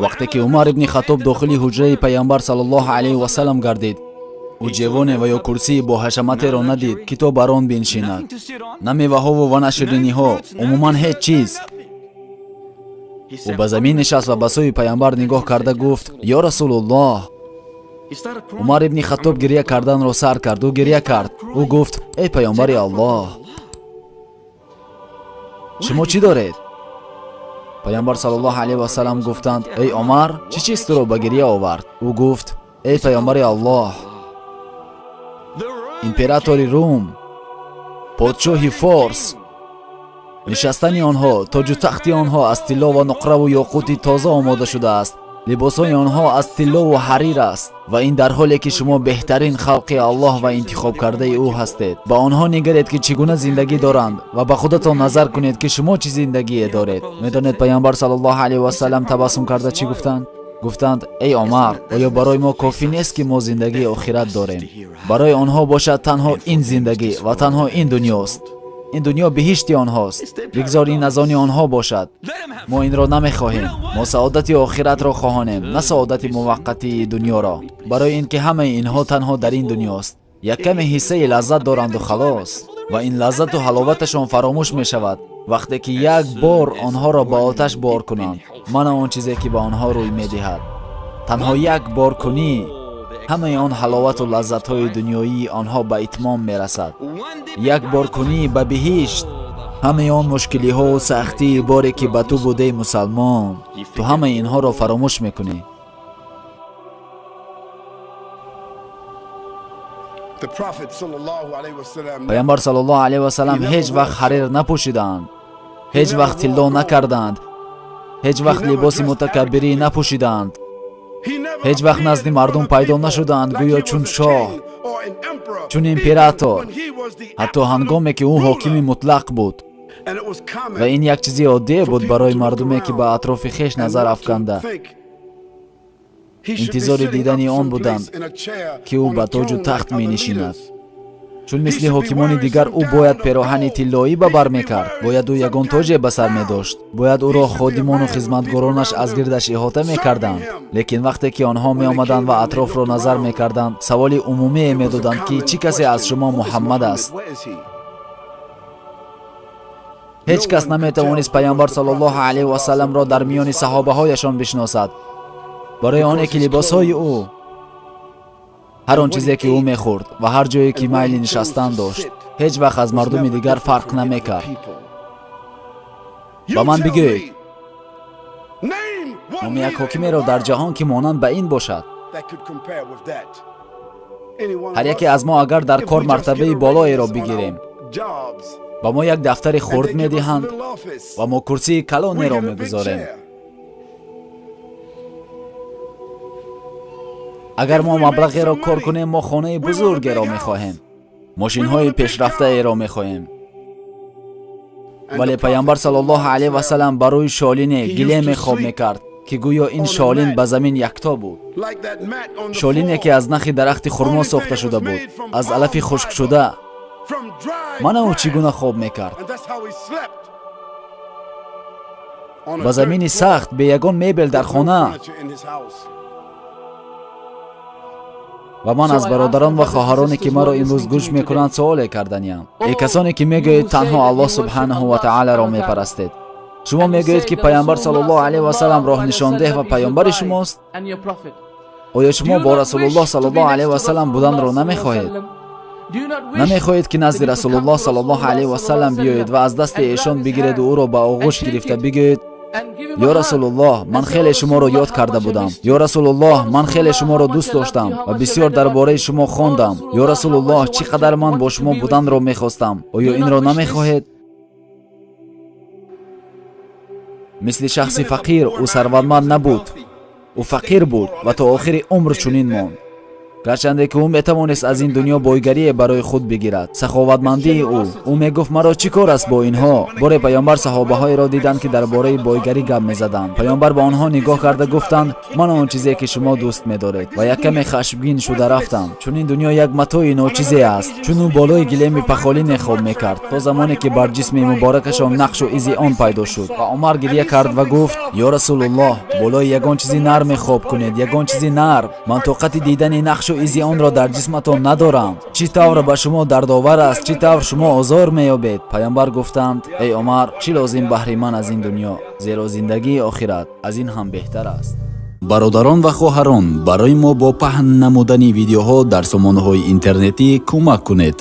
Вақте ки Умар ибни Хаттоб дохили ҳуҷраи Пайғамбар саллаллоҳу алайҳи васаллам гардид, ӯ ҷевоне ва ё курсии бо ҳашаматеро надид, ки то бар он биншинад, на меваҳову ва на шириниҳо, умуман ҳеҷ чиз. Ӯ ба замин нишаст ва ба сӯи Пайғамбар нигоҳ карда гуфт: «Ё Расулуллоҳ!» Умар ибни Хаттоб гирья карданро сар кард. Ӯ гирья кард. Ӯ гуфт: «Эй Паёмбари Аллоҳ, шумо чӣ доред?» Пайғамбар саллаллоҳу алайҳи васаллам гуфтанд: «Эй Омар, чӣ чиз туро ба гирья овард?» Ӯ гуфт: «Эй Паёмбари Аллоҳ, императори Рум, подшоҳи Форс, нишастани онҳо, тоҷу тахти онҳо аз тилло ва нуқраву ёқути тоза омода шудааст, либосҳои онҳо аз тиллову ҳарир аст, ва ин дар ҳоле ки шумо беҳтарин халқи Аллоҳ ва интихобкардаи ӯ ҳастед. Ба онҳо нигаред, ки чӣ гуна зиндагӣ доранд, ва ба худатон назар кунед, ки шумо чӣ зиндагие доред». Медонед, Пайғамбар саллаллоҳу алайҳи васаллам табассум карда чӣ гуфтанд? Гуфтанд: «Эй Омар, оё барои мо кофӣ нест, ки мо зиндагии охират дорем? Барои онҳо бошад танҳо ин зиндагӣ ва танҳо ин дунёст. Ин дунё биҳишти онҳост. Бигзор ин аз они онҳо бошад. Мо инро намехоҳем. Мо саодати охиратро хоҳонем, на саодати муваққатии дунёро, барои ин ки ҳамаи инҳо танҳо дар ин дунёст. Як каме ҳиссаи лаззат доранду халос, ва ин лаззату ҳаловаташон фаромӯш мешавад, вақте ки як бор онҳоро ба оташ бор кунанд. Мана он чизе, ки ба онҳо рӯй медиҳад. Танҳо як бор кунӣ, ҳамаи он ҳаловату лаззатҳои дунёии онҳо ба итмом мерасад. Як бор кунӣ ба биҳишт, ҳамаи он мушкилиҳову сахтии боре, ки ба ту будей мусалмон, ту ҳамаи инҳоро фаромӯш мекунӣ». Пайғамбар саллаллоҳу алайҳи васаллам ҳеҷ вақт ҳарир напӯшиданд, ҳеҷ вақт тилло накарданд, ҳеҷ вақт либоси мутакаббирӣ напӯшиданд, ҳеҷ вақт назди мардум пайдо нашуданд, гӯё чун шоҳ, чун император, ҳатто ҳангоме ки ӯ ҳокими мутлақ буд. Ва ин як чизи оддие буд барои мардуме, ки ба атрофи хеш назар афканда интизори дидани он буданд, ки ӯ ба тоҷу тахт менишинад. Чун мисли ҳокимони дигар ӯ бояд пероҳани тиллоӣ ба бар мекард, бояд ӯ ягон тоҷе ба сар медошт, бояд ӯро ходимону хизматгоронаш аз гирдаш иҳота мекарданд. Лекин вақте ки онҳо меомаданд ва атрофро назар мекарданд, саволи умумие медоданд, ки чӣ касе аз шумо Муҳаммад аст? Ҳеҷ кас наметавонист Пайғамбар саллаллоҳу алайҳи васалламро дар миёни саҳобаҳояшон бишносад, барои оне ки либосҳои ӯ, ҳар он чизе, ки ӯ мехӯрд, ва ҳар ҷое, ки майли нишастан дошт, ҳеҷ вақт аз мардуми дигар фарқ намекард. Ба ман бигӯед номи як ҳокимеро дар ҷаҳон, ки монанд ба ин бошад. Ҳар яке аз мо агар дар кор мартабаи болоеро бигирем, ба мо як дафтари хурд медиҳанд ва мо курсии калонеро мегузорем. Агар мо маблағеро кор кунем, мо хонаи бузургеро мехоҳем, мошинҳои пешрафтаеро мехоҳем. Вале Пайғамбар саллаллоҳу алайҳи васаллам ба рӯи шолине, гилеме хоб мекард, ки гӯё ин шолин ба замин якто буд, шолине, ки аз нахи дарахти хурмо сохта шуда буд, аз алафи хушкшуда. Мана ӯ чӣ гуна хоб мекард: ба замини сахт, бе ягон мебел дар хона. Ва ман аз бародарон ва хоҳароне, ки маро имрӯз гӯш мекунанд, суоле карданиям: эй касоне, ки мегӯед танҳо Аллоҳ субҳанаҳу ва таоларо мепарастед, шумо мегӯед, ки Пайғамбар саллаллоҳу алайҳи васаллам роҳнишондеҳ ва паёмбари шумост, оё шумо бо Расулуллоҳ саллаллоҳу алайҳи васаллам буданро намехоҳед? Намехоҳед, ки назди Расулуллоҳ саллаллоҳу алайҳи васаллам биёед ва аз дасти эшон бигиреду ӯро ба оғӯш гирифта бигӯед: «Ё Расулуллоҳ, ман хеле шуморо ёд карда будам. Ё Расулуллоҳ, ман хеле шуморо дӯст доштам ва бисёр дар бораи шумо хондам. Ё Расулуллоҳ, чӣ қадар ман бо шумо буданро мехостам»? Оё инро намехоҳед? Мисли шахси фақир, ӯ сарватманд набуд, ӯ фақир буд ва то охири умр чунин монд. Гарчанде ки ӯ метавонист аз ин дунё бойгарие барои худ бигирад, саховатмандии ӯ. Ӯ мегуфт: «Маро чӣ кор аст бо инҳо?» Боре паёмбар саҳобаҳоеро диданд, ки дар бораи бойгарӣ гап мезаданд. Паёмбар ба онҳо нигоҳ карда гуфтанд: «Ман он чизе, ки шумо дӯст медоред», ва як каме хашмгин шуда рафтанд, чун ин дунё як матои ночизе аст. Чун ӯ болои гилеми пахолине хоб мекард, то замоне ки бар ҷисми муборакашон нақшу изи он пайдо шуд. Ва Умар гирья кард ва гуфт: «Ё Расулуллоҳ, болои ягон чизи нарме хоб кунед, ягон чизи нарм. Ман тоқати дидани нақшу изи онро дар ҷисматон надорам. Чӣ тавр ба шумо дардовар аст, чӣ тавр шумо озор меёбед?» Паёмбар гуфтанд: «Эй Умар, чӣ лозим баҳри ман аз ин дунё, зеро зиндагии охират аз ин ҳам беҳтар аст». Бародарон ва хоҳарон, барои мо бо паҳн намудани видеоҳо дар сомонаҳои интернетӣ кӯмак кунед.